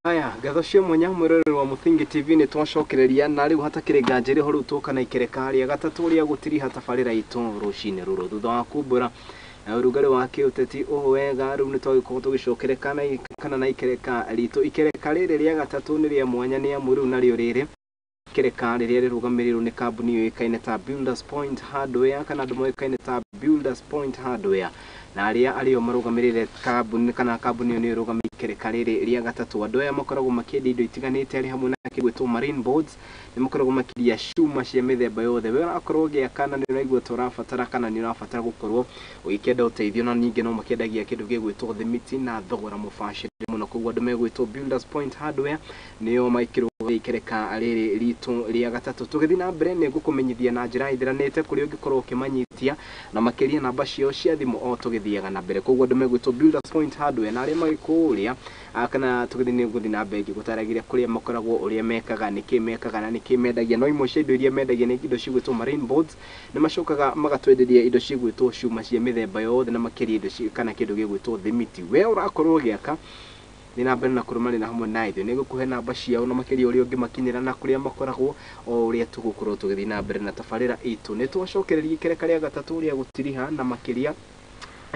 Aya, ngatho cia mwanya mwĩroreri wa Mũthingi TV, nĩ twacokereria na rĩu hatakĩrĩ nganja ĩrĩ ho. Rĩu twoka na ikereka rĩa gatatũ rĩa gũtiriha tabarĩra itũ rũcinĩ rũrũ thutha wa kumbũra ũrugarĩ wa kĩũteti ũũ wega. Rĩu nĩ twagĩkorwo tũgĩcokereka na kana na ikereka ritũ. Ikereka rĩrĩ rĩa gatatũ nĩ rĩa mwanya, nĩ amu rĩu narĩo rĩrĩ ikereka rĩrĩa rĩrũgamĩrĩirwo nĩ kambuni yũĩkaine ta Builders Point Hardware, kana andũ moĩkaine ta Builders Point Hardware, na arĩa arĩo marũgamĩrĩire kambuni, kana kambuni ĩyo nĩyo ĩrũgamĩrĩire ikereka rĩrĩ rĩa gatatũ. Andũ aya makoragwo makĩendia indo itiganĩte, arĩ hamwe na kĩgwĩtwo marine boards, nĩ makoragwo makĩendia cuma cia mĩthemba yothe. We ũrakorwo ũgĩaka na nĩ ũraigua ta ũrabatara, kana nĩ ũrabatara gũkorwo ũgĩkĩenda ũteithio, na ningĩ no makĩendagia kĩndũ gĩgwĩtwo thimiti na thogora mũbacĩrĩre mũno. Koguo andũ megwĩtwo Builders Point Hardware nĩo maikĩrwo ikereka rĩrĩ ritũ rĩa gatatũ. Tũgĩthiĩ na mbere, nĩ ngũkũmenyithia na njĩra ĩthiranĩte kũrĩa ũngĩkorwo ũkĩmanyitia na makĩria namba ciao cia thimũ o tũgĩthiaga na mbere. Koguo andũ megwĩtwo Builders Point Hardware na arĩa magĩkũrĩa kana tũgĩthiĩ, nĩ ngũthiĩ na mbere ngĩgũtaragĩria kũrĩa makoragwo, ũrĩa mekaga, nĩkĩ mekaga na nĩkĩ mendagia. No imwe cia indo iria mendagia nĩ indo cigwĩtwo marine boards. Nĩ macokaga magatwenderia indo cigwĩtwo cuma cia mĩthemba yothe, na makĩria indo kana kĩndũ gĩgwĩtwo thimiti. We ũrakorwo ũgĩaka, nĩ na mbere na kũrũmanĩra hamwe na ithuĩ, nĩ ngũkũhe namba ciao na makĩria ũrĩa ũngĩmakinyĩra na kũrĩa makoragwo o ũrĩa tũgũkorwo tũgĩthiĩ na mbere na tabarĩra itũ. Nĩ twacokereria ikereka rĩa gatatũ rĩa gũtiriha na makĩria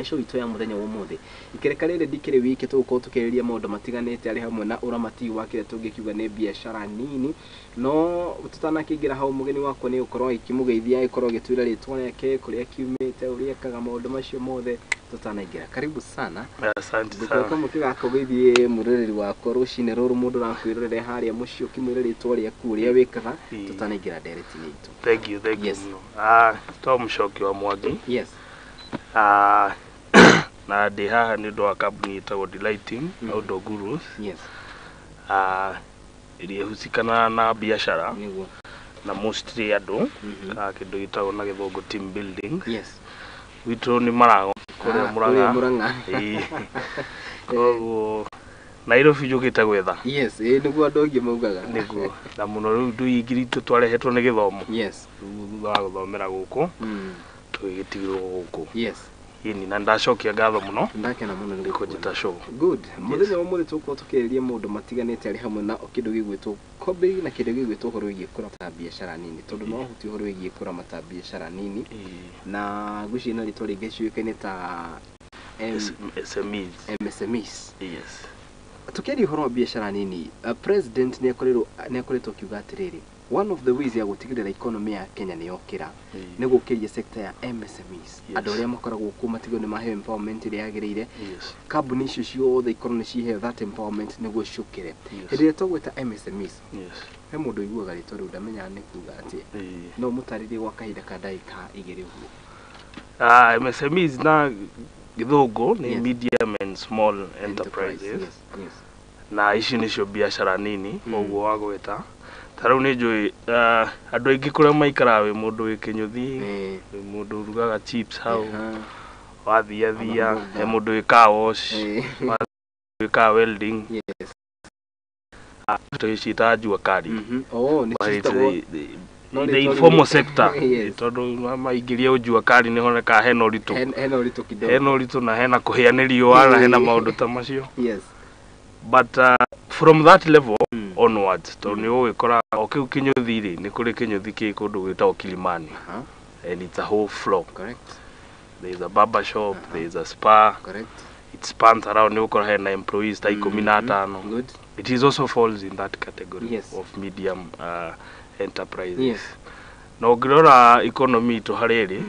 show itũ ya mũthenya wa ũmũthĩ. Ikereka rĩrĩ ndikĩrĩ wiki, tũgũkorwo tũkĩarĩria maũndũ matiganĩte arĩ hamwe na ũramati wa kĩrĩa tũngĩkiuga nĩ biacara nini. No tũtanakĩingĩra hau, mũgeni wakwa nĩ gũkorwo akĩmũgeithia, agĩkorwo agĩtwĩra rĩtwa rĩake, kũrĩa akiumĩte, ũrĩa ekaga, maũndũ macio mothe tũtanaingĩra. Karibu sana. Asante Ndũkoe sana. Kamũtĩ gaka ũgeithie mũroreri wakwa rũcinĩ rũrũ, mũndũ ũrakwĩrorera harĩa mũciĩ, ũkĩmwĩre rĩtwa rĩaku, ũrĩa wĩkaga, tũtanaingĩra ndereti-inĩ itũ. Thank you, thank you mũno. Tom Mũcoki wa Mwangi. Na ndĩ haha nĩ ũndũ wa kambuni ĩtagwo Delighting Outdoor Gurus, ĩrĩa ĩhusikanaga na biacara na mostly andũ kana kĩndũ gĩtagwo na gĩthũngũ team building. Gwitũ nĩ Marago kũrĩa Ah, Mũrang'a. kũrĩa Mũrang'a. Ĩĩ. Koguo Nairobi njũkĩte gwetha. Yes, ĩĩ, nĩguo andũ aingĩ maugaga. Nĩguo, na mũno rĩu ndũ ingĩ itũ twarehetwo nĩ gĩthomo. Rĩu thutha wa gũthomera gũkũ, tũgĩgĩtigĩrwo gũkũ. Ĩni, na ndacokia ngatho mũno Ndakena mũno nĩ nĩ gũkuona. kũnjĩta show. Good. Mũthenya wa ũmũthĩ tũgũkorwo tũkĩarĩria maũndũ matiganĩte arĩ hamwe na kĩndũ gĩgwĩtwo kwambĩrĩria na kĩndũ gĩgwĩtwo ũhoro wĩgiĩ kũramata biacara nini, tondũ no ũhutie ũhoro wĩgiĩ kũramata biacara nini, na ngwĩciria na rĩtwa rĩngĩ ciũĩkaine ta SMEs. MSMEs. Yes. Tukiaria ũhoro wa biacara nini, president nĩ akoretwo akiuga atĩrĩrĩ, one of the ways ya gũtigĩrĩra economy ya Kenya nĩ yokĩra nĩ gũkĩria sector ya MSMEs. Andũ arĩa makoragwo kuo matigwo nĩ maheo empowerment ĩrĩa yagĩrĩire. Kambuni icio ciothe ikorwo nĩ ciheo that empowerment nĩguo ciũkĩre. Hĩndĩ ĩrĩa twagwĩta MSMEs, he mũndũ ũiguaga rĩtwa rĩu ndamenyaga nĩ kuga atĩa. No mũtarĩrie gwa kahinda ka ndagĩka 2 ũguo. MSMEs na gĩthũngũ nĩ medium and small enterprises. Na ici nĩcio biacara nini. Ũguo wagweta, ta rĩu nĩ njũĩ andũ aingĩ kũrĩa maikaraga, wĩ mũndũ wĩ kĩnyũthi, wĩ mũndũ ũrugaga chips hau, wathiathia, Ona he mũndũ wĩ car wash, wĩ car welding, tũgĩciĩtaga jua kali. Oh, nĩ But it's citagwo no the rĩtwa rĩu informal sector, tondũ maingĩria ũjua kali nĩ honekaga hena ũritũ. Hena ũritũ kidogo. Hena ũritũ na hena kũhĩa nĩ riũa na hena maũndũ ta macio. But from that level onwards, tondũ nĩ ũgũgĩkora o kĩu kĩnyũthi rĩ, nĩ kũrĩ kĩnyũthi kĩ kũndũ gwĩtagwo Kilimani, and it's a whole floor. There is a barber shop, there is a spa. It spans around, nĩ ũgũkora hena employees ta 15. It is also falls in that category of medium enterprises. Na ũngĩrora economy itũ harĩa ĩrĩ,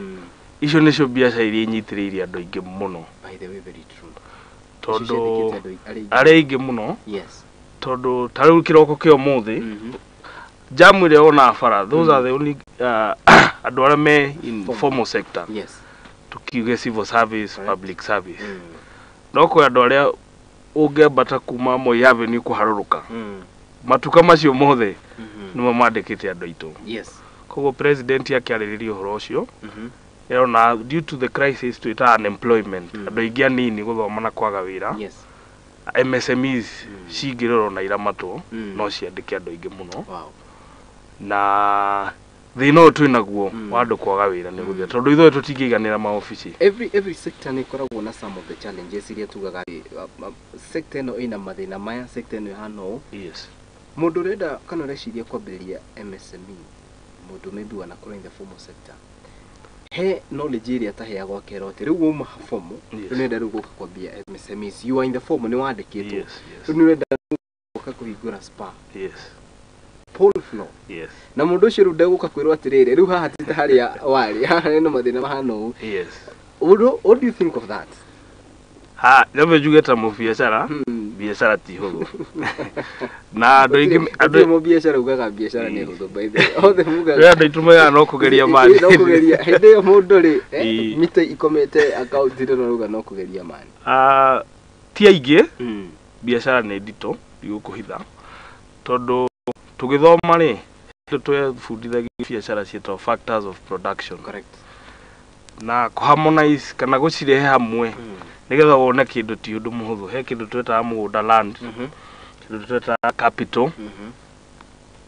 icio nĩcio biacara iria inyitĩrĩire andũ aingĩ mũno. By the way, very true. Tondũ Ciandĩkĩte andũ arĩa aingĩ. Arĩa aingĩ mũno, tondũ ta rĩu kĩroko kĩa ũmũthĩ, jamu ĩrĩa wonaga bara, those are the only andũ arĩa me in Formal. Formal sector, tukiuge civil service, public service. No kwĩ andũ arĩa ũngĩambata kuma Moi Avenue kũharũrũka, matuka macio mothe nĩmo mandĩkĩte andũ aitũ. Koguo president akĩarĩrĩria ũhoro ũcio, ĩrona due to the crisis twĩtaga unemployment, andũ aingĩ anini gũthoma na kwaga wĩra, MSMEs cingĩrorwo na iramatwo, no ciandĩke andũ aingĩ mũno. Na Thĩna ũyũ twĩ naguo wa andũ kwaga wĩra nĩ gũthira, tondũ ithuĩ tũtingĩiganĩra maobici. Every sector nĩ ĩkoragwo na some of the challenges iria tugaga sector ĩno ĩna mathĩna maya, sector ĩno ĩhana ũũ. Mũndũ ũrenda kana ũreciria kwambĩrĩria MSME, mũndũ maybe wanakorwo in the formal sector, he knowledge ĩrĩa ataheagwo akerwo atĩ rĩu wauma formal, rĩu nĩũrenda rĩu gũka kwambia MSMEs, you are in the formal, nĩ wandĩkĩtwo, rĩu nĩũrenda gũka kũhingũra spa, pull floor, na mũndũ ũcio rĩu ndegũka kwĩrwo atĩrĩrĩ, rĩu haha ti ta harĩa warĩ, haha hena mathĩna mahana ũũ. What do you think of that? Ha, nyambe njuge ta mũbiacara, biacara ti hũthũ na andũ aingĩ andũ mũbiacara ugaga biacara nĩ hũthũ, by the way othe mugaga rĩrĩa andũ aitũ moigaga no kũgeria mani. No kũgeria hĩndĩ ĩyo mũndũ rĩ, mita ikomete akaunti-inĩ, no rauga no kũgeria mani. Ti aingĩ, biacara nĩ nditũ, ndigũkũhitha, tondũ tũgĩthoma rĩ, twebundithagia biacara ciĩtagwo factors of production. Na kũharmonize kana gũcirehe hamwe nĩgetha wone kĩndũ ti ũndũ mũhũthũ. He kĩndũ twetaga mũgũnda, land, kĩndũ twetaga capital,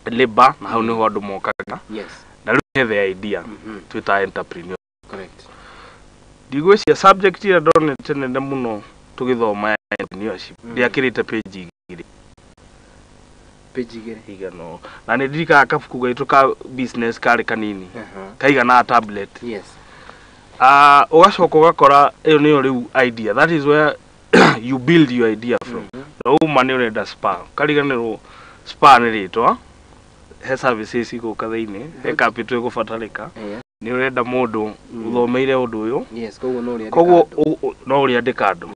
labor, na hau nĩho andũ mokaga. Na rĩu he the idea twĩtaga entrepreneur. Ndigwĩciria subject ĩrĩa ndonete nene mũno tũgĩthoma ya entrepreneurship ndĩakĩrĩte page 2. Page 2. Igano na nĩ ndirikanaga kabuku gaitũ ka business karĩ kanini, kaigana tablet. Ũgacoka ũgakora ĩyo nĩyo rĩu idea, that is where you build your idea from. Na uma nĩ ũrenda spa, kariganĩrwo spa nĩ rĩtwa, he services igũka thĩinĩ, he capital ĩgũbatarĩka, nĩ ũrenda mũndũ ũthomeire ũndũ ũyũ. Koguo no ũrĩa koguo no ũrĩandĩka andũ.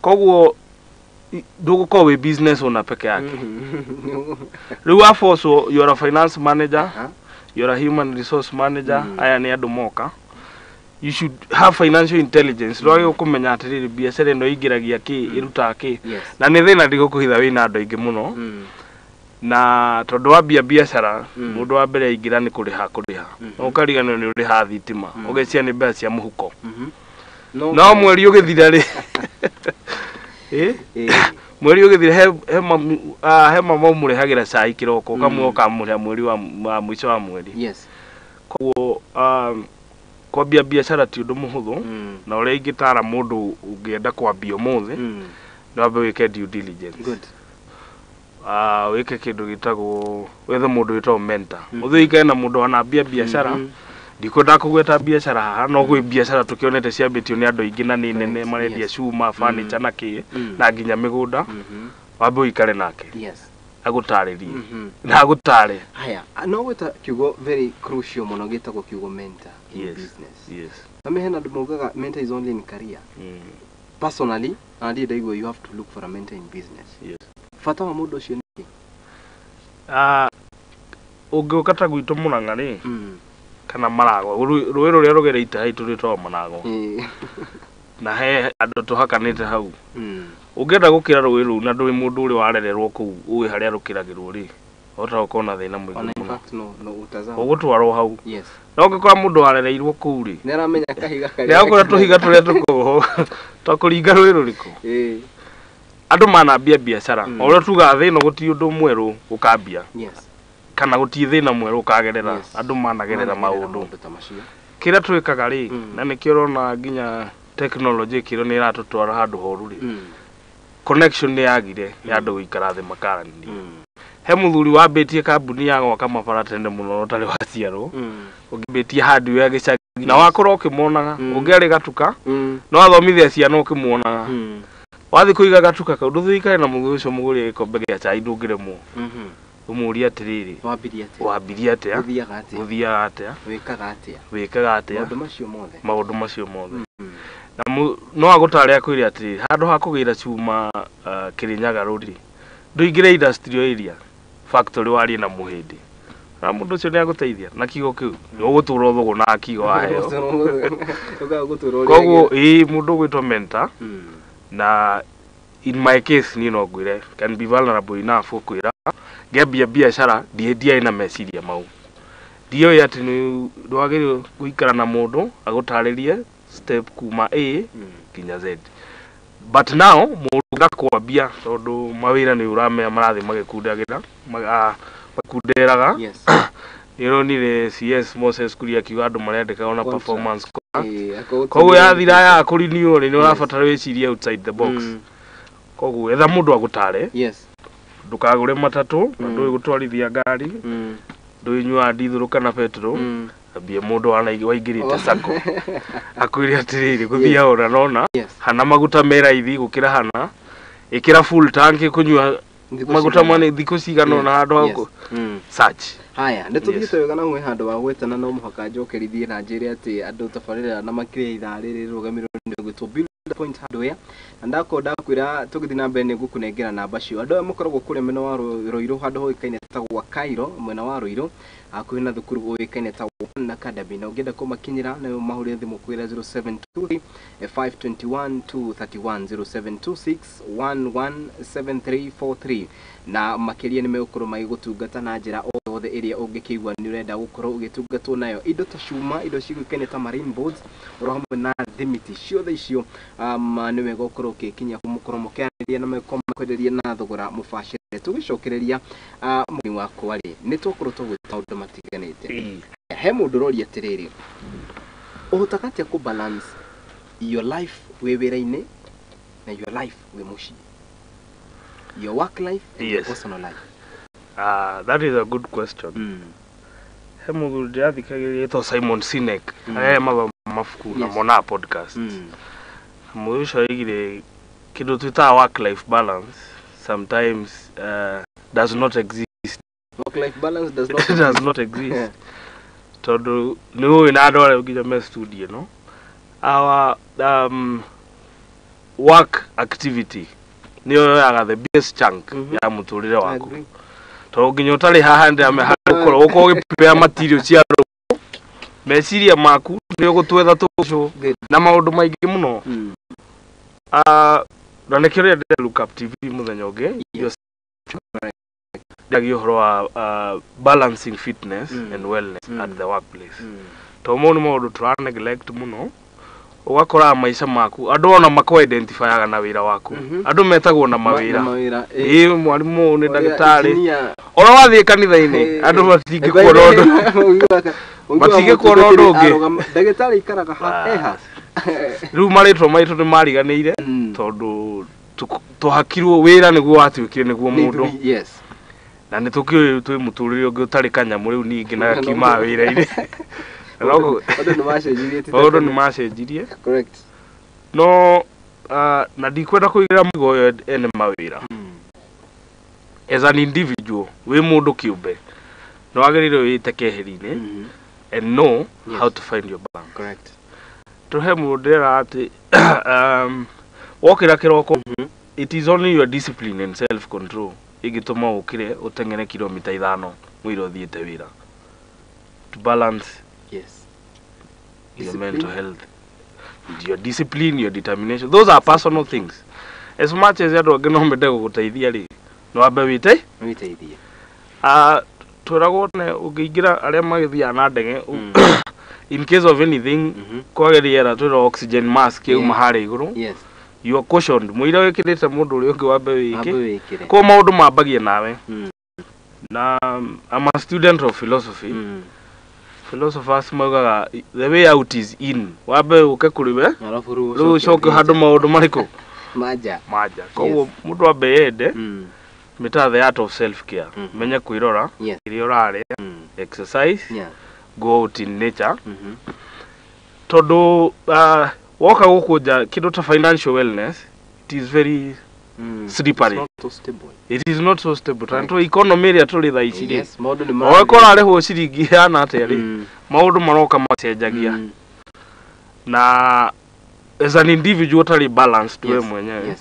Koguo ndũgũkorwo wĩ business owner peke yake. Rĩu waboco, you are a finance manager, you are a human resource manager. Aya nĩ andũ moka, you should have financial intelligence, ndwagĩrĩirwo kũmenya atĩrĩrĩ, biacara ĩno ĩingĩragia kĩ, ĩrutaga kĩ. Na nĩ thĩna, ndigũkũhitha, wĩna andũ aingĩ mũno, na tondũ wambia biacara, mũndũ wa mbere aingĩra nĩ kũrĩha kũrĩha, na ũkariganĩrwo nĩ ũrĩha thitima, ũgecia nĩ mbeca cia mũhuko. No mweri ũgĩthira rĩ, mweri ũgĩthira he he mama ũmũrehagĩra cai kĩroko, ũkamwe ũkamũrĩha mweri wa mũico wa mweri. Koguo kwambia biacara ti ũndũ mũhũthũ, na ũrĩa ingĩtara mũndũ ũngĩenda kwambia ũmũthĩ, nĩ wambe wĩke due diligence. Wĩke kĩndũ gĩtagwo wethe mũndũ wĩtagwo mentor, ũthiĩ ũikare na mũndũ wanambia biacara. Ndikwenda kũgweta biacara haha, no gwĩ biacara tũkĩonete ciambĩtio nĩ andũ aingĩ na nĩ nene, marendia cuma, furniture na kĩ, na nginya mĩgũnda. Wambe ũikare nake, agũtarĩrie na agũtare. Haya, no gwĩta kiugo very crucial mũno gĩtagwo kiugo mentor in business. Na hena andũ maugaga mentor is only in career. Personally, na ndirĩ ndaigua you have to look for a mentor in business. Bata wa mũndũ ũcio nĩ kĩ? Ũngĩũka ta gwitũ Mũrang'a rĩ, kana Maragwa, rũĩ rũrĩa rũgereite haitũ rwĩtagwo Maragwa, na he andũ tũhakanĩte hau. Ũngĩenda gũkĩra rũĩ rũu na ndũrĩ mũndũ ũrĩ warererwo kũu ũĩ harĩa rũkĩragĩrwo rĩ, ũhota gũkorwo na thĩna mũingĩ Ona in mũno. fact no utazama. Ũgũtwarwo hau. No ũngĩkora mũndũ warereirwo kũu rĩ, Nĩ aramenya kahiga karĩa. Nĩ agũkora tũhiga tũrĩa tũkoragwo twa kũringa rũĩ rũrĩkũ. Andũ manambia biacara, o ũrĩa tugaga thĩ ĩno gũtirĩ ũndũ mwerũ ũkambia, kana gũtirĩ thĩna mwerũ ũkagerera. Andũ managerera Managerera maũndũ. Maũndũ ta macio. Kĩrĩa twĩkaga rĩ, na nĩkĩo ũrona nginya tekinoronjĩ ĩkĩrwo nĩ ĩratũtwara handũ horu rĩ, connection nĩ yagire ya andũ gũikara thĩ makaranĩria. He mũthuri wambĩtie kambuni ya gwaka mabara tene mũno ũtarĩ waciarwo, ũngĩambĩtie hardware gĩcagi na wakorwo ũkĩmonaga. Ũngĩarĩ gatuka, no athomithia ciana ũkĩmuonaga. Wathiĩ kũiga gatuka kau, ndũthiĩ ũikare na mũthuri ũcio mũgũrĩre gĩkombe gĩa cai, ndũngĩremwo ũmũrie atĩrĩrĩ, Wambirie atĩa? Wambirie atĩa? Ũthiaga atĩa? Ũthiaga atĩa? Wĩkaga atĩa? Wĩkaga atĩa? Maũndũ macio mothe. Maũndũ macio mothe. Na no agũtare akwĩre atĩrĩrĩ, handũ ha kũgĩra cuma Kĩrĩnyaga rũrĩ, ndũingĩre industrial area factory warie na mũhĩndĩ, na mũndũ ũcio nĩ agũteithia na kiugo kĩu nĩ ũgũtũra ũthũgũnaga kiugo waheo. Ũkaga gũtũra ũrĩa. Koguo ĩĩ, mũndũ ũgwĩtwo mentor, na in my case niĩ no ngwĩre can be vulnerable enough gũkwĩra ngĩambia biacara ndiarĩ na meciria mau, ndioĩ atĩ nĩ ndwagĩrĩirwo gũikara na mũndũ agũtarĩrie step kuma A nginya Z. But now mũndũ ũngĩenda kwambia, tondũ mawĩra nĩ ũramenya marathiĩ magĩkundagĩra, magĩkunderaga, Nĩũronire CS Moses Kuria akiuga andũ marendeka ona Contract. performance contract. Eh, akorwo Koguo ti- yathira ya kũrinio rĩ, nĩ Yes. ũrabatara wĩcirie outside the box. Koguo etha mũndũ agũtare, Yes. ndũkagũre matatũ na ndũĩ gũtwarithia ngari, ndũĩ nyuaga ndithũrũ kana petrol, ambie mũndũ waingĩrĩte Oh. sacco akwĩre atĩrĩrĩ, gũthiaga ũna nona hana maguta me raithi gũkĩra hana, ĩkĩra full tank kũnyua Thikũ maguta cigana. mane thikũ cigana ũna handũ Yes. ha search. Haya, nĩ tũthiĩte wega na gwĩ handũ wa gwĩtana, no mũhaka njokerithie na njĩre atĩ andũ tabarĩra na makĩria ithaa rĩrĩ rũgamĩrĩrwo nĩ gwĩtwo Build Point Hardware, na ndakorwo ndakwĩra tũgĩthiĩ na mbere nĩ ngũkũnengera namba cio. Andũ aya makoragwo kũrĩa mwena wa Ruiru, handũ hoĩkaine ta gwa Cairo, mwena wa Ruiru, hakuhĩ na thukuru ũĩkaine ta One Academy, na ũngĩenda kũmakinyĩra nĩ mahũrĩre thimũ kwĩra 0723 521 231, 0726 117343, na makĩria nĩ megũkorwo magĩgũtungata na njĩra o yothe ĩrĩa ũngĩkĩigua nĩ ũrenda gũkorwo ũgĩtungatwo nayo, indo ta cuma, indo cigũĩkaine ta marine boards, oro hamwe na thimiti ciothe icio. Nĩ wega ũkorwo ũgĩkinya mũkorwo mũkĩaranĩria na megũkorwo makwenderia na thogora mũbacĩrĩre. Tũgĩcokereria, mũgeni wakwa rĩ, nĩ twakorwo tũgwĩta maũndũ matiganĩte. He mũndũ ũroria atĩrĩrĩ, ũhotaga atĩa kũ balance your life wĩ wĩra-inĩ na your life wĩ mũciĩ, your work life and your personal life? That is a good question. He mũthuri ndĩrathikagĩrĩria etwo Simon Sinek, arĩa mathomaga mabuku na monaga podcast. Mũthuri ũcio oigire kĩndũ twĩtaga work life balance sometimes does not exist. Work life balance does not Does not exist, tondũ nĩ ũĩ na andũ arĩa nginya me studio ĩno, our work activity nĩyo yoyaga the biggest chunk ya mũtũrĩre I waku, agree. Tondũ nginya ũtarĩ haha ndĩramenya harĩa ũkorwo ũkorwo ũgĩ-prepare material cia rũciũ, meciria maku nĩ ũgũtwetha tũcũ na maũndũ maingĩ mũno. Na nĩkĩo rĩrĩa ndĩra Look Up TV mũthenya ũngĩ ndĩragia ũhoro wa balancing fitness and wellness at the workplace, tondũ mau nĩ maũndũ tũra neglect mũno. Ũgakora maica maku andũ ona makwa identifyaga na wĩra waku. Andũ metagwo na mawĩra. Na mawĩra. Ĩ mwarimũ, nĩ Ũrĩa ndagĩtarĩ, engineer. ona wathiĩ kanitha-inĩ andũ matingĩkuona ũndũ, matingĩkuona ũndũ ũngĩ. Ndagĩtarĩ ikaraga ha eha. Rĩu marĩtwa maitũ nĩ mariganĩire, tondũ tũhakirwo wĩra nĩguo watuĩkire nĩguo mũndũ. Na nĩ tũkĩũĩ twĩ mũtũrĩre ũngĩ ũtarĩ kanyamũ rĩu ningĩ na gakiumaga wĩra-inĩ. Na Maũndũ nĩ macenjirie, ti ta maũndũ tene. Nĩ macenjirie. No na ndikwenda kũigĩra mũrigo ũyũ ene mawĩra. As an individual, wĩ mũndũ kĩũmbe, nĩ wagĩrĩirwo wĩte keheri-inĩ and know how to find your balance. Tũhe mũndũ ndĩrera atĩ wokĩra kĩroko, it is only your discipline and self control ĩngĩtũma ũkĩre ũteng'ere kilomita 5 mũira ũthiĩte wĩra, to balance your Discipline. mental health, your discipline, your determination. Those are personal things. As much as andũ angĩ no mende gũgũteithia rĩ, no wambe wĩte. Wĩteithie. Ah, twĩragwo ne ũngĩingĩra arĩa magĩthiaga na ndege, in case of anything, kwage rĩera, twĩrwo oxygen mask yauma harĩa igũrũ, you are cautioned mũira wĩkĩrĩte mũndũ ũrĩa ũngĩ wambe Wambe wĩke. wĩkĩre. Koguo maũndũ mambagia nawe. Na I'm a student of philosophy. Philosophers maugaga the way out is in, wambe ũke kũrĩ we, Alafu rĩu rĩu ũcoke handũ maũndũ marĩkũ manja. Manja. Koguo mũndũ ambe yende, mĩta the art of self care, menye kwĩrora, kĩrĩa ũrarĩa, exercise, go out in nature, tondũ woka gũkũ nja kĩndũ ta financial wellness, it is very slippery. It's not so stable. It is not so stable tondũ economy ĩrĩa tũrĩ thaa ici rĩ, Yes, maũndũ nĩ ũgakora arĩhwo ciringi ihana atĩa rĩ, maũndũ maroka macenjagia. Na as an individual ũtarĩ balanced we mwenyewe,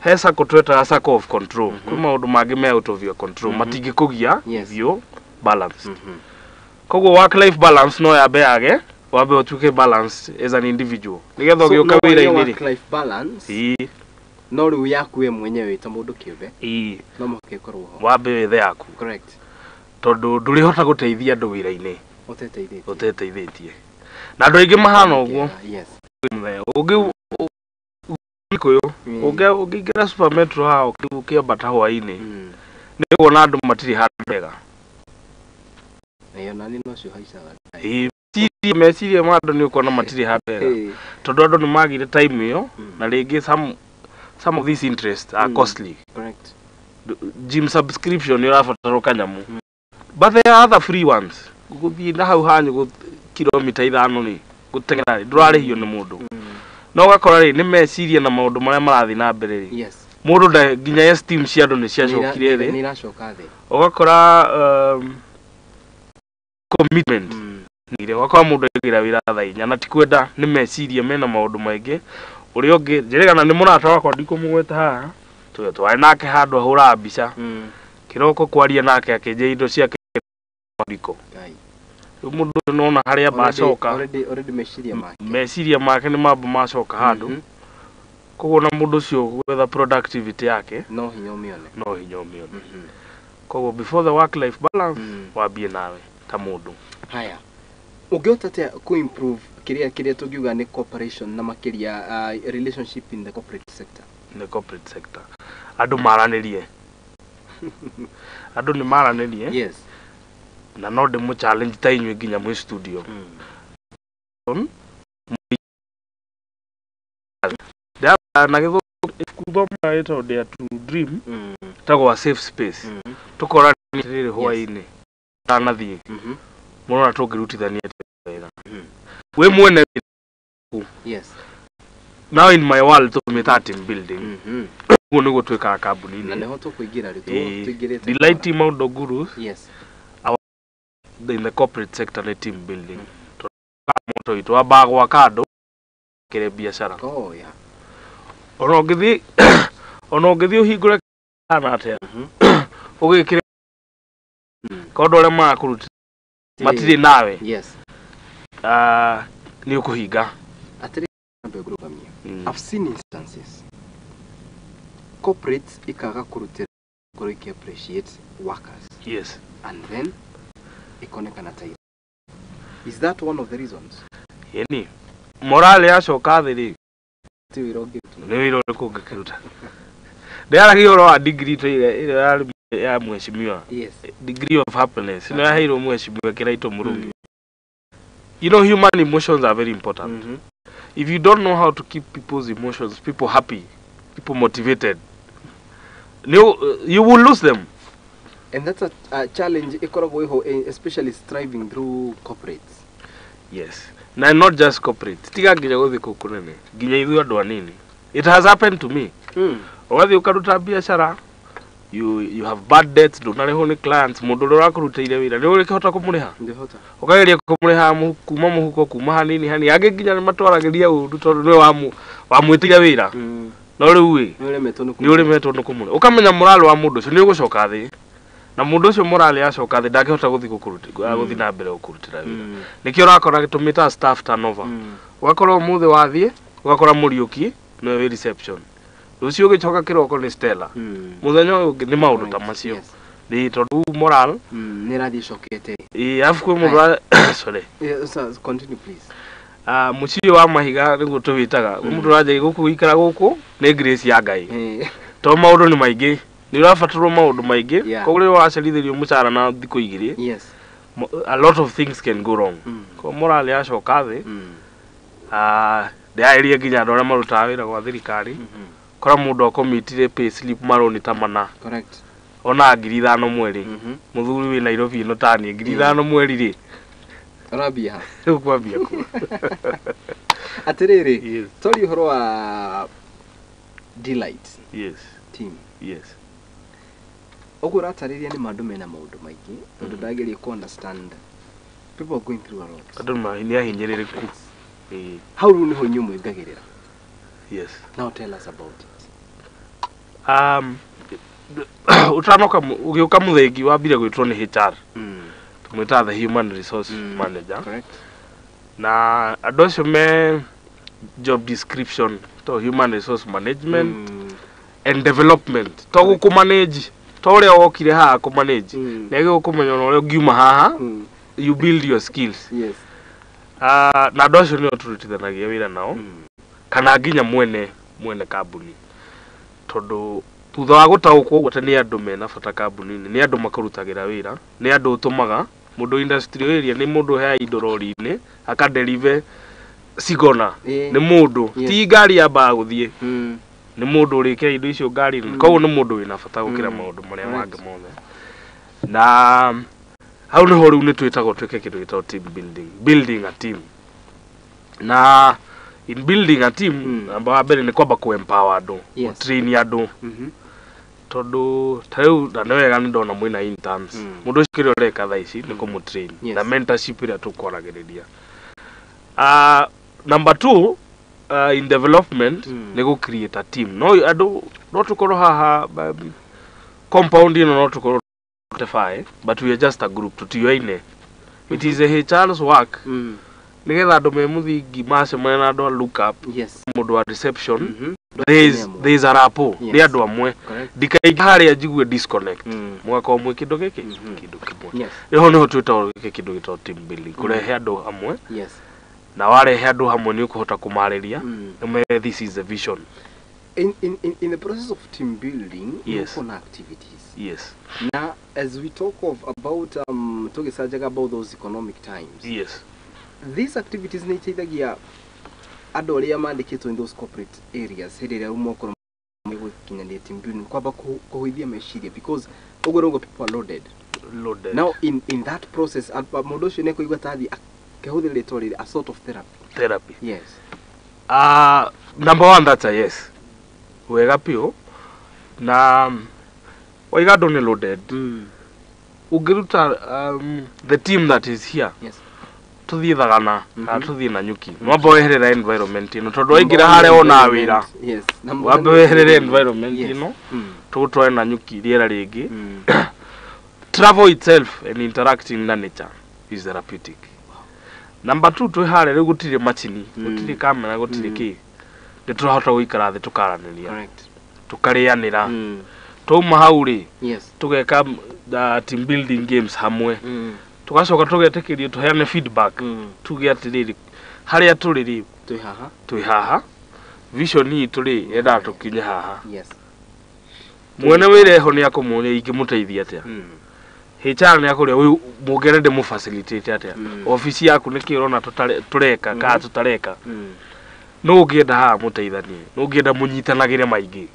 he circle twetaga circle of control. Kwĩ maũndũ mangĩ me out of your control, matingĩkũgia if you balanced. Koguo work life balance no yambe yage, wambe ũtuĩke balanced as an individual nĩgetha So, ũgĩũka no warie wĩra-inĩ rĩ. Work life balance no rĩu yaku we mwenyewe ta mũndũ kĩũmbe no mũhaka ĩkorwo ho. Wambe wethe yaku. Tondũ ndũrĩhota gũteithia andũ wĩra-inĩ ũteteithĩtie. Ũteteithĩtie, na andũ aingĩ mahana ũguo. Ũngĩ Gĩkũyũ, ũngĩingĩra Super Metro haha ũkĩambata hwaĩ-inĩ, nĩ ũkuona andũ matirĩ handũ hega. Na nĩ no cio haicaga. Ĩĩ, meciria ma andũ nĩ ũkuona matirĩ handũ, tondũ andũ nĩ magire time ĩyo, na rĩngĩ some of these interests are costly. Correct. Gym subscription nĩ ũrabatara kanyamu, but there are other free ones. Gũthiĩ na hau hanyu kilomita 5 rĩ, gũteng'era rĩ, ndũrarĩhio nĩ mũndũ. No ũgakora rĩ, nĩ meciria na maũndũ marĩa marathiĩ na mbere rĩ, mũndũ nda nginya esteem cia andũ nĩ ciacokire thĩ, thĩ. Nĩ iracoka thĩ. Ũgakora commitment nire, ũgakora mũndũ aigĩra wĩra thaa 4 na ti kwenda, nĩ meciria mena maũndũ maingĩ. Ũrĩa ũngĩ njĩrĩgana nĩ mũrata wakwa, ndikũmũgweta haha, twarĩ nake handũ ahũraga mbica kĩroko, kwaria nake akĩnjia indo ciake riko. Rĩu mũndũ ũyũ nona harĩa macoka. Already meciria make. Meciria make nĩ mambo macoka handũ. Koguo na mũndũ ũcio gwetha productivity yake no hinya ũmĩone. No hinya ũmĩone. Koguo before the work life balance, wambie nawe ta mũndũ. Haya, ũngĩhota atĩa ku improve kĩrĩa tũngiuga nĩ cooperation na makĩria relationship in the corporate sector? In the corporate sector, andũ maranĩrie, andũ nĩ maranĩrie. Na no ndĩmũ challenge ta inyuĩ nginya mwĩ studio. Na gĩthũngũ ibuku thomaga rĩtagwo Dare to Dream, ĩtagwo A Safe Space. Tũkorania atĩrĩrĩ, hwaĩ-inĩ tanathiĩ mũrona tũngĩrutithania wĩra wĩ mwene. Now in my world tũmĩtaga team building. Ũguo nĩguo twĩkaga Na kambuni-inĩ. Nĩho tũkũingĩra rĩu. Tũingĩrĩte. Delight Team Outdoor Gurus in the corporate sector nĩ team building. Moto itũ wambaga gwaka andũ kĩrĩ biacara. Ona ũngĩthiĩ ũhingũre kana atĩa, ũgĩkĩre kaũndũ arĩa marakũrutĩra matirĩ nawe, nĩ ũkũhinga. Atĩrĩ, ambe ngũrũgamia. I've seen instances corporates ikaga kũrutĩra ngoro iki appreciate workers and then ikonekana ta. Is that one of the reasons? Ĩni morale yacoka thĩ rĩ, Ti wĩra ũngĩrutwo. Nĩ wĩra ũrĩkũ ũngĩkĩruta? Ndĩaragia ũhoro wa degree tũiga ĩrĩa yarĩ ya mheshimiwa, degree of happiness ĩno yaheirwo mheshimiwa Kĩraitũ Mũrũngĩ. You know, human emotions are very important. If you don't know how to keep people's emotions, people happy, people motivated, you will lose them. And that's a challenge ĩkoragwo ĩho, especially striving through corporates. Yes, na not just corporate, tiga nginya gũthiĩ kũu kũnene, nginya ithuĩ andũ anini. It has happened to me. Ũgathiĩ ũkaruta biacara, you have bad debts, ndũnarĩhwo nĩ clients, mũndũ ũrĩa ũrakũrutĩire wĩra nĩ ũrĩkĩhota kũmũrĩha? Ndĩhota. Ũkageria kũmũrĩha kuma mũhuko, kuma hanini hanini, angĩ nginya nĩ matwaragĩria ũru tondũ nĩwe wamwĩtire wĩra. No rĩu ĩ, Nĩ ũremetwo nĩ nĩ ũremetwo nĩ kũmũrĩha, ũkamenya morale wa mũndũ ũcio nĩ ũgũcoka thĩ, na mũndũ ũcio morale yacoka thĩ ndangĩhota gũthiĩ gũkũruti gũthiĩ na mbere gũkũrutĩra wĩra. Nĩkĩo ũrakora tũmĩtaga staff turnover. Ũgakora ũmũthĩ wathiĩ ũgakora Mũriũki nĩwe wĩ reception, rũciũ ũgĩcoka kĩroko nĩ Stella, mũthenya ũyũ ũngĩ nĩ maũndũ ta macio. Nĩ tondũ moral Nĩ ĩrathiĩ ĩcokete. Ĩ, arabu kwĩ mũndũ sorry. Yeah, so, continue please. Ah, mũciĩ wa mahiga nĩguo tũwĩtaga. Kwĩ mũndũ ũranjia gũkũ gũikara gũkũ nĩ grace ya Ngai, tondũ maũndũ nĩ maingĩ, nĩ ũrabatarwo maũndũ maingĩ. Koguo rĩrĩa ũracerithĩrio mũcara na thikũ 2, a lot of things can go wrong. Koguo morale yacoka thĩ, ndĩrarĩria nginya andũ arĩa marutaga wĩra gwa thirikari. Kora mũndũ akomitire pay slip maroni ta mana, ona 5,000 mweri. Mũthuri wĩ Nairobi ĩno taniĩ 5,000 mweri rĩ, Ũrambia ha? Rĩu kwambia kuo. Atĩrĩrĩ, tori ũhoro wa Delight team. Ũguo ũratarĩria nĩ mandũ mena maũndũ maingĩ, tondũ ndageria ku understand, people are going through a lot. Andũ nĩ ahinyĩrĩrĩku. Ĩĩ. Hau rĩu nĩho inyuĩ mwĩngagĩrĩra. Now tell us about it. Ũtanoka ũgĩũka mũthengi wambire gwĩtwo nĩ HR, tũmwĩtaga the human resource manager. Na andũ acio me job description to human resource management and development, to gũkũ manage, to ũrĩa wokire haha kũ manage, nĩ agĩrĩirwo kũmenya ona ũrĩa ũngiuma haha, you build your skills. Na andũ acio nĩo tũrutithanagia wĩra nao, kana nginya mwene kambuni, tondũ thutha wa gũtaũkwo ũguo atĩ nĩ andũ mena bata kambuni-inĩ, nĩ andũ makũrutagĩra wĩra, nĩ andũ ũtũmaga Mũndũ industrial area nĩ mũndũ ũheaga indo rori-inĩ akaderive Sigona. Nĩ mũndũ, ti ngari yambaga gũthiĩ, nĩ mũndũ ũrĩkĩra indo icio ngari-inĩ. Koguo nĩ mũndũ wĩna bata gũkĩra maũndũ marĩa mangĩ mothe. Na hau nĩho rĩu nĩ twĩtagwo twĩke kĩndũ gĩtagwo team building, building a team. Na in building a team, namba wa mbere nĩ kwamba kũ empower andũ, gũ-train andũ. Tondũ ta rĩu na nĩ wega nĩ ndona mwĩna interns. Mũndũ ũcio kĩrĩa ũreka thaa ici nĩ kũmũ-train na mentorship ĩrĩa tũkwaragĩrĩria. Number two, in development, nĩ gũ create a team. No andũ no tũkorwo haha, compound ĩno no tũkorwo 45, but we are just a group, tũtioaine. It is a HR's work nĩgetha andũ me mũthingi macemania na andũ a look up, mũndũ wa reception, there is a rapport. Nĩ andũ amwe. Ndikaingĩ harĩa njigue disconnect. Mũgakorwo mwĩ kĩndũ gĩkĩ, kĩndũ kĩmwe. Rĩho nĩho twĩtagwo gĩkĩ kĩndũ gĩtagwo team building, kũrehe andũ hamwe. Na warehe andũ hamwe nĩ ũkũhota kũmarĩria, ũmere this is the vision. In the process of team building, na activities. Now, as we talk of about tũgĩcanjaga about those economic times, these activities nĩ iteithagia andũ arĩa mandĩkĩtwo in those corporate areas hĩndĩ ĩrĩa mokorwo gũkinyanĩria team building, kwamba kũhũithia meciria, because ũguo nĩguo people are loaded. Loaded. Now in that process, mũndũ ũcio nĩ ekũigua ta athiĩ akĩhũthĩra rĩtwa rĩrĩ, a sort of therapy. Therapy. Yes. Number one, that's a yes. Wega biũ. Na waiga andũ nĩ loaded. Ũngĩruta the team that is here, tũthiĩ Thagana kana tũthiĩ Nanyuki, nwamba weherera environment ĩno, tondũ waingĩra harĩa wonaga wĩra. Number Wambe one, weherere environment ĩno, tũgũtware Nanyuki rĩera rĩngĩ. Travel itself and interacting na nature is therapeutic. Number two, twĩ harĩa rĩu gũtirĩ machini, gũtirĩ kamera, gũtirĩ kĩ, nĩ tũrahota gũikara thĩ tũkaranĩria, tũkarĩanĩra. Twauma hau rĩ, tũgeka team building games hamwe, tũgacoka tũgetĩkĩrio tũheane feedback, tuge atĩrĩrĩ, harĩa tũrĩ rĩ, Twĩ haha. Twĩ haha, vision itũ rĩ, yendaga tũkinye haha. Mwene wĩra eho nĩ akũmũria ingĩmũteithia atĩa. HR nĩ akũria ũyũ mũngere ndĩmũ facilitate atĩa. Obici yaku nĩkĩ ũrona tũreka kana tũtareka. Nũ ũngĩenda haha mũteithanie, nũ ũngĩenda mũnyitanagĩre maingĩ.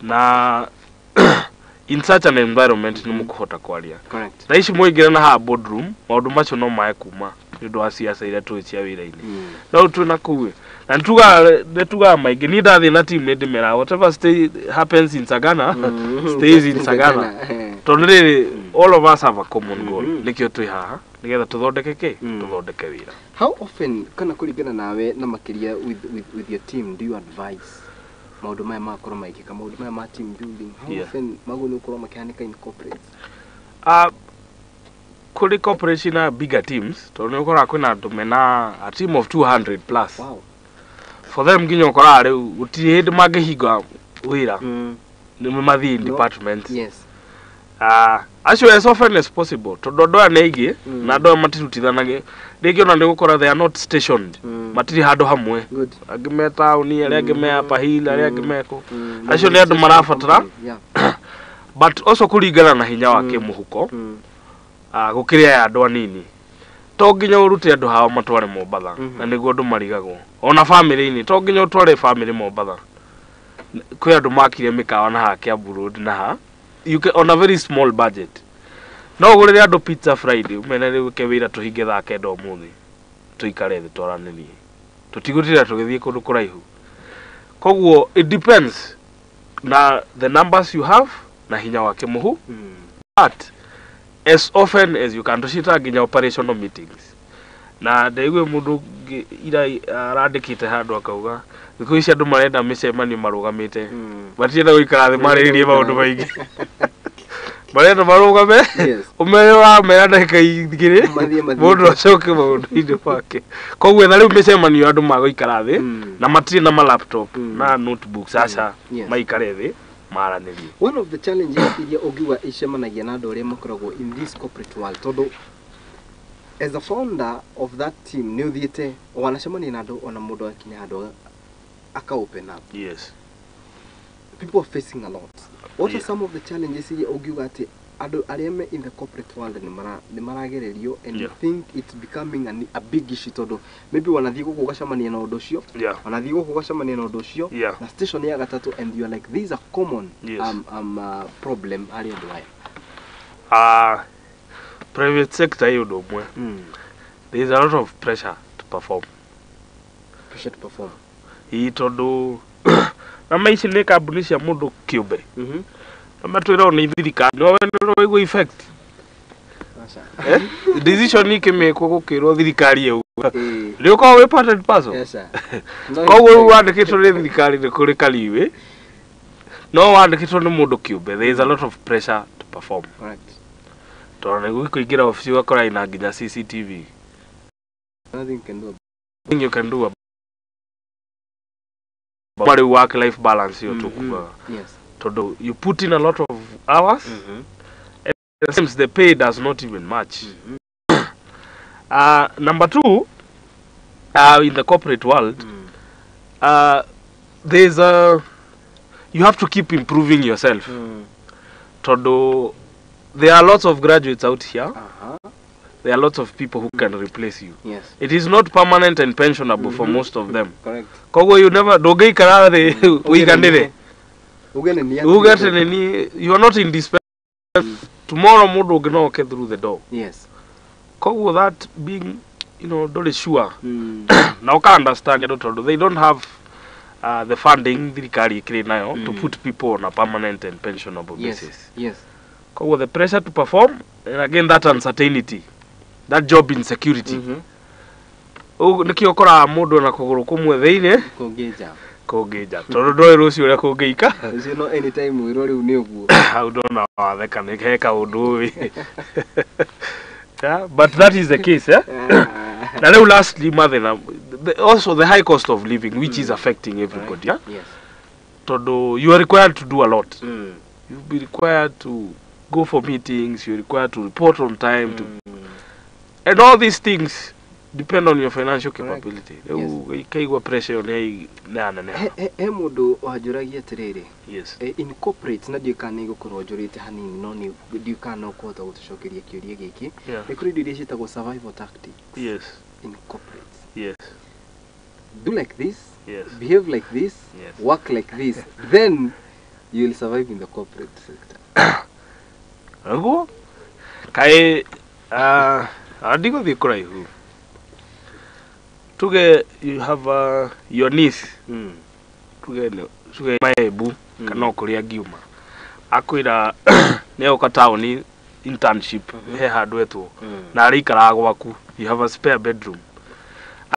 Na in such an environment nĩ mũkũhota kwaria. Thaa ici mwaingĩra na haha boardroom, maũndũ macio no mae kuma nĩ ũndũ wa ciaca iria tũĩ cia wĩra-inĩ. No rĩu twĩ na kũu ĩ, na nĩ tugaga maingĩ. Niĩ ndathiĩ na team nĩ ndĩmeraga, whatever happens in Sagana stays in Sagana, tondũ rĩrĩ, all of us have a common goal. Nĩkĩo twĩ haha, nĩgetha tũthondeke kĩ, tũthondeke wĩra. How often, kana kũringana nawe na makĩria with your team, do you advise maũndũ maya magakorwo magĩkĩka, maũndũ maya ma team building? How often maguo nĩ gũkorwo makĩhanĩka in corporates? Kũrĩ corporation na bigger teams, tondũ nĩ ũkoraga kwĩna andũ mena a team of 200 plus. For them nginya ũkoraga rĩu gũtirĩ hĩndĩ mangĩhinga wĩra, nĩ mathiĩ in departments. Acio as often as possible, tondũ andũ aya nĩ aingĩ, na andũ aya matirutithanagia rĩngĩ, ona nĩ gũkora they are not stationed, matirĩ handũ hamwe. Angĩ me taũni, arĩa angĩ me Upper Hill, arĩa angĩ me kũ. Acio nĩ andũ marabatara, but also kũringana na hinya wa kĩmũhuko. Gũkĩrĩ aya andũ anini, to nginya ũrute andũ hao matware Mombatha. Na nĩguo andũ marigagwo, ona bamĩrĩ-inĩ, to nginya ũtware bamĩrĩ Mombatha. Kwĩ andũ makire mĩkawa na haha Kiambu Road na ha you can, on a very small budget, no ũgũrĩre andũ pizza Friday, ũmene rĩu ke wĩra tũhinge thaa 9 ũmũthĩ, tũikare thĩ twaranĩrie, tũtigũtinda tũgĩthiĩ kũndũ kũraihu. Koguo it depends na the numbers you have na hinya wa kĩmũhu, but as often as you can, tũciĩtaga nginya operational meetings. Na ndaigue mũndũ ũngĩ ira arandĩkĩte handũ akauga thikũ ici andũ marenda mĩcemanio marũgamĩte, matirenda gũikara thĩ marĩrĩrie maũndũ maingĩ, marenda marũgame, ũmere ũramera ndagĩka 2, Mathiĩ mathiĩte. Mũndũ acoke maũndũ-inĩ make. Koguo etha rĩu mĩcemanio andũ magũikara thĩ, na matirĩ na ma laptop na notebooks, aca, maikare thĩ maranĩrie. One of the challenges iria ũngiuga icemanagia na andũ arĩa makoragwo in this corporate world, tondũ as a founder of that team nĩ ũthiĩte wanacemania na andũ, ona mũndũ akinya handũ aka open up, people are facing a lot. What are some of the challenges iria ũngiuga atĩ Andũ arĩa me in the corporate world nĩ maragererio and you think it's becoming a big issue tondũ maybe wanathiĩ gũkũ ũgacemania na ũndũ ũcio, wanathiĩ gũkũ ũgacemania na ũndũ ũcio, na station ya gatatũ, and you are like, this is a common problem harĩ andũ aya. Private sector ĩ ũndũ ũmwe, there is a lot of pressure to perform. Pressure to perform. Ĩ tondũ na maici nĩ kambuni cia mũndũ kĩũmbe, na matwĩrwo nĩ thirikari no nĩ effect. Aca. Eh? Decision ikĩmĩkwo gũkĩrwo thirikari yauga, nĩ ũkoragwo wĩ part and parcel. Yes, sir. Koguo rĩu wandĩkĩtwo nĩ thirikari nĩ kũrĩ kariwĩ, no wandĩkĩtwo nĩ mũndũ kĩũmbe, there is a lot of pressure to perform. Tondũ nĩguo kũingĩra obici ũgakora ina nginya CCTV. Nothing you can do. Nothing you can do about rĩu work life balance ĩyo tũkugaga, tondũ you put in a lot of hours and sometimes the pay does not even match. Number two, in the corporate world, there's a you have to keep improving yourself, tondũ there are lots of graduates out here, there are lots of people who can replace you. It is not permanent and pensionable for most of them. Koguo you never, ndũngĩikara thĩ ũiganĩre. Uge nĩ niĩ. Uge atĩ nĩ niĩ, you are not indispensable. Tomorrow mũndũ ũngĩ no oke through the door. Koguo that being ndũrĩ sure, na ũka understand andũ tondũ they don't have the funding thirikari ĩkĩrĩ nayo to put people on a permanent and pensionable basis. Koguo the pressure to perform, and again that uncertainty, that job insecurity. Ũguo nĩkĩo ũkoraga mũndũ na kũgũrũ kũmwe thĩinĩ, Kũngĩ nja. Kũngĩ nja, tondũ ndũĩ rũciũ ũrĩa kũngĩika. Ũcio no anytime wĩrwo rĩu nĩ ũguo. Hau ndona watheka nĩ he kaũndũ ũĩ. Yeah, but that is the case, eh? Na rĩu lastly, mathĩna, also the high cost of living, which is affecting everybody, yeah? Yes. Tondũ you are required to do a lot. You'll be required to go for meetings, you're required to report on time, to, and all these things depend on your financial capability. Rĩu ikaigua pressure ĩyo nĩ yaneneha. He mũndũ wanjũragia atĩrĩrĩ, in corporate, na ndiũĩ kana nĩ ngũkorwo njũrĩte hanini, no nĩ ndiũĩ kana no ũkũhota gũtũcokeria kĩũria gĩkĩ. Nĩ kũrĩ indo iria ciĩtagwo survival tactics in corporate. Do like this, behave like this, work like this, then you will survive in the corporate sector. Nĩguo kaĩ ndigũthiĩ kũraihu, tuge you have your niece, tuge Maembu kana o kũrĩa ngiuma, akwĩra nĩ oka taũni internship, he handũ etwo na arĩikaraga gwaku, you have a spare bedroom.